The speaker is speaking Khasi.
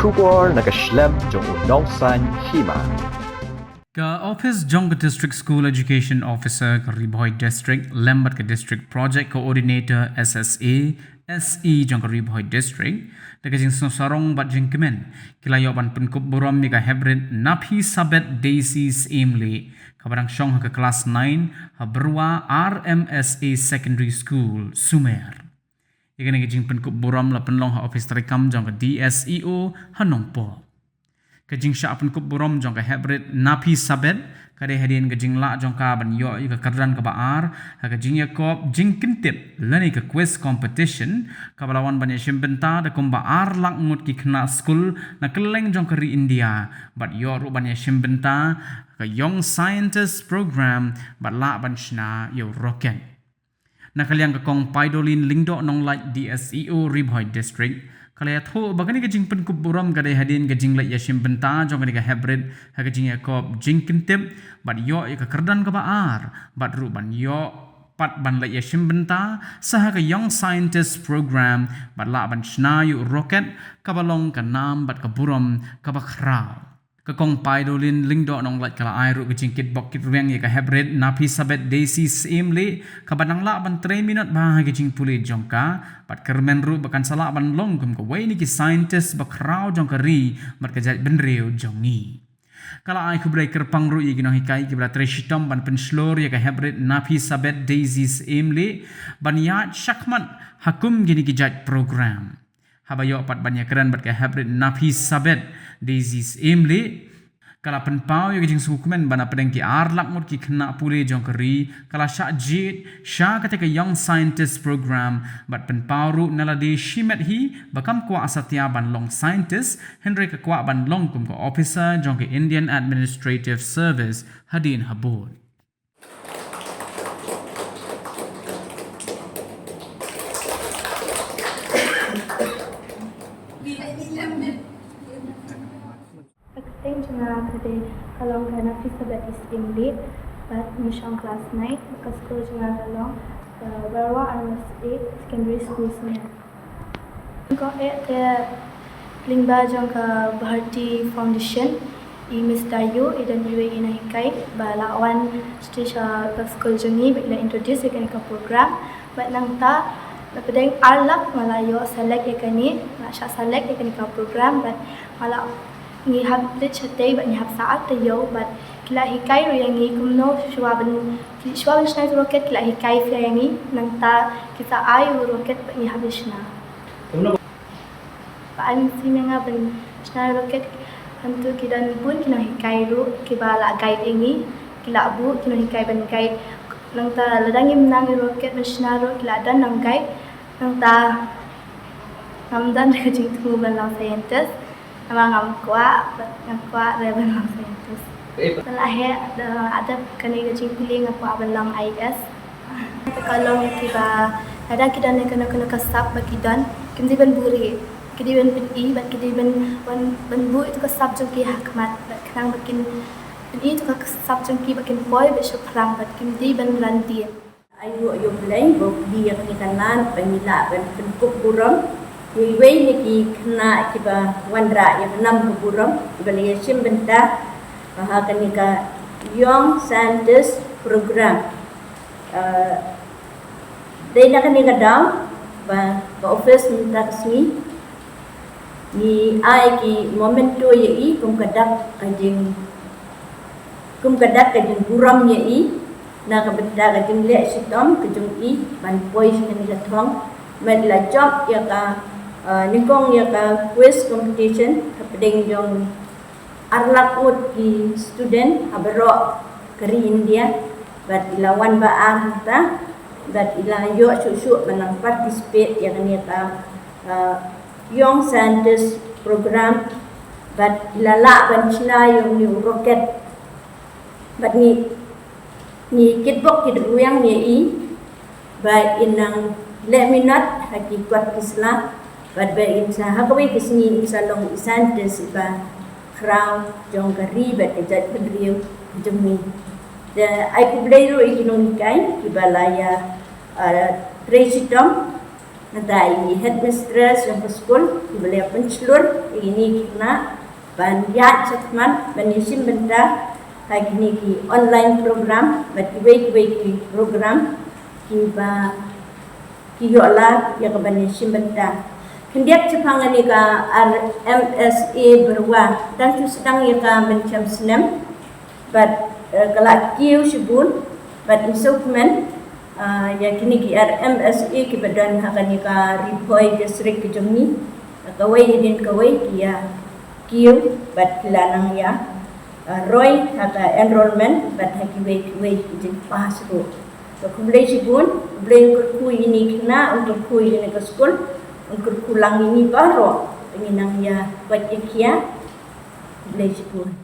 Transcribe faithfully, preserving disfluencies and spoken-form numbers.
Khubor na ka shlem jong u nongsaiñ hima. Ka office jong ka District School Education Officer ka Ri Bhoi District lem bad ka District Project Coordinator S S A S E jong ka Ri Bhoi District, da ka jingsngewsarong bad jingkmen, ki la ïoh ban pynkup burom ïa ka heprit Naphisabet Daisy Syiemlieh, kaba dang shong ha ka klas nine ha Byrwa R M S A Secondary School, Sumer. Ïa kane ka jingpynkup burom la pynlong ha office treikam jong ka D S E O ha Nongpoh. Ka jingshah pynkup burom jong ka heprit Naphisabet ka dei hadien ka jinglah jong ka ban ïoh ïa ka kyrdan kaba ar ha ka jingïakop jingkyntip lane ka quiz competition, kaba la wan ban ïashim bynta da kumba ar lak ngut ki khynnah skul na kylleng jong ka ri India, bad ïoh ruh ban ïashim bynta ka Young Scientist Program bad lah ban shna ïa u rocket. Na ka liang ka Kong Paidolin Lyngdoh Nonglait D S E O Ri Bhoi District, ka la ïathuh ba kane ka jingpynkup burom ka dei hadien ka jingleit ïashim bynta jong kane ka heprit ha ka jingïakop jingkyntip, bad ïoh ïa ka kyrdan kaba ar, bad ruh ban ïoh pat ban leit ïashim bynta sa ha ka Young Scientist Program, bad lah ban shna ïa u rocket, kaba long ka nam bad ka burom kaba khraw. Ka Kong Paidolin Lyngdoh Nonglait ka la ai ruh ka jingkitbok kitrwiang ïa ka heprit Naphisabet Daisy Syiemlieh, kaba nang lah ban trei minot bha ha ka jingpule jong ka, bad kyrmen ruh ba kan sa lah ban long kum kawei na ki scientist ba khraw jong ka ri bad ka jaitbynriew jong ngi. Ka la ai khublei kyrpang ruh ïa ki nonghikai kiba la trei shitom ban pynshlur ïa ka heprit Naphisabet Daisy Syiemlieh ban ïaid shakhmat ha kum kine ki jait program. Haba ïoh pat ban ïakren bad ka heprit Naphisabet Daisy Syiemlieh, ka la pynpaw ïa ka jingsngewkmen ba na pdeng ki ar lak ngut ki khynnah pule jong ka ri, ka la shah jied sha kata ka Young Scientist Program, bad pynpaw ruh na lade shimet hi ba kam kwah satia ban long scientist, hynrei ka kwah ban long kum ka officer jong ka Indian Administrative Service hadien habud. Ka kyrteng jong nga ka dei, ka long ka Naphisabet Syiemlieh, bad nga shong klas nine, ka skul jong nga ka long, uh, Byrwa R M S A Secondary School Sumer. Nga kwah eh te lyngba jong ka Bharti Foundation, i Miss Dayu, i don iwei i nonghikai ba la wan sha ka skul jong ngi ba i la introduce ïa kane ka program. Bad nangta na pdeng ar lak nga la ïoh select ïa kane, nga la shah select ïa kane ka program, bad nga la, ngi hap leit shatei bad ngi hap sah ar taïew, bad ki la hikai ruh ïa ngi kumno shuwa ban, ki shuwa ban shna ïa u rocket ki la hikai phi ïa ngi, nangta ki sa ai u rocket bad ngi hap ïa shna. Ba ai mynsiem ïa nga ban shna ïa u rocket, hangto ki don bun ki nonghikai ruh kiba la guide ïa ngi, ki la buh ki nonghikai ban guide. Nangta lada ngim nang ïa u rocket ban shna ruh ki la don nong guide. Nangta ngam don ka jingthmu ban long scientist. Namar ngam kwah, ngam kwah re ban long scientist. Nga la heh da adep kane ka jingpule, nga kwah ban long I A S. Te ka long ïa kiba lada ki don ïa kano kano ka sap ba ki don, kim dei ban buhrieh, ki dei ban pyni bad ki dei ban, ban, ban buh ïa ka sap jong ki ha khmat, bad khnang ba kin pyni ïa ka sap jong ki ba kin poi bad shaphrang, bad kim dei ban ran dien. Ai nguh ïa U Blei ba u plie ïa kane ka lad ba ngi lah ban pynkup burom ïa iwei na ki khynnah kiba wanrah ïa ka nam ka burom, kiba la ïashim bynta ha kane ka Young Scientist Program. Eh, dei na kane ka daw ba ka office mynta ka sngi ngi ai ki memento ïa i kum ka dak ka jing, kum ka dak ka jingburom ïa i na ka bynta ka jingleh shitom ka jong i ban poi sha kane ka thong. Bad la jop ïa ka, ah, nyngkong ïa ka quiz competition hapdeng jong ar lak ngut ki student ha baroh ka ri India, bad i la wan ba ar hangta, bad i la ïoh shuh shuh ban nang participate ïa kane ka, ah, Young Scientist Program, bad i la lah ban shna ïa une u rocket. Bad ngi, ngi kitbok kitrwiang ïa i ba in nang leh minot ha ki kot ki sla, bad ba in sa ha kawei ka sngi in sa long i scientist iba khraw jong ka ri bad ka jaitbynriew jong ngi. Te ai khublei ruh ïa ki nonghikai kiba la ïa, ah, trei shitom Nangta i headmistress jong ka skul kiba la pynshlur ïa kine ki khynnah ban ïaid shakhmat ban ïashim bynta ha kine ki online program bad kiwei kiwei ki program kiba ki ïoh lad ïa ka ban ïashim bynta. Khyndiat shaphang kane ka R M S A Byrwa, dang shu sdang ïa ka mynshem snem bad ka la kiew shibun bad ngi sngewkmen ïa kine ki R M S A kiba don ha kane ka Ri Bhoi district ka jong ngi. Kawei hadien kawei ki ïa kiew bad ki la nang ïa roi ha ka enrollment bad ha kiwei kiwei ki jingpass ruh. Khublei shibun. U Blei un kyrkhu ïa kine ki khynnah, un kyrkhu ïa kane ka skul, un kyrkhu lang ïa ngi baroh. Ngi nang ïa wad ïa ki. Khublei shibun.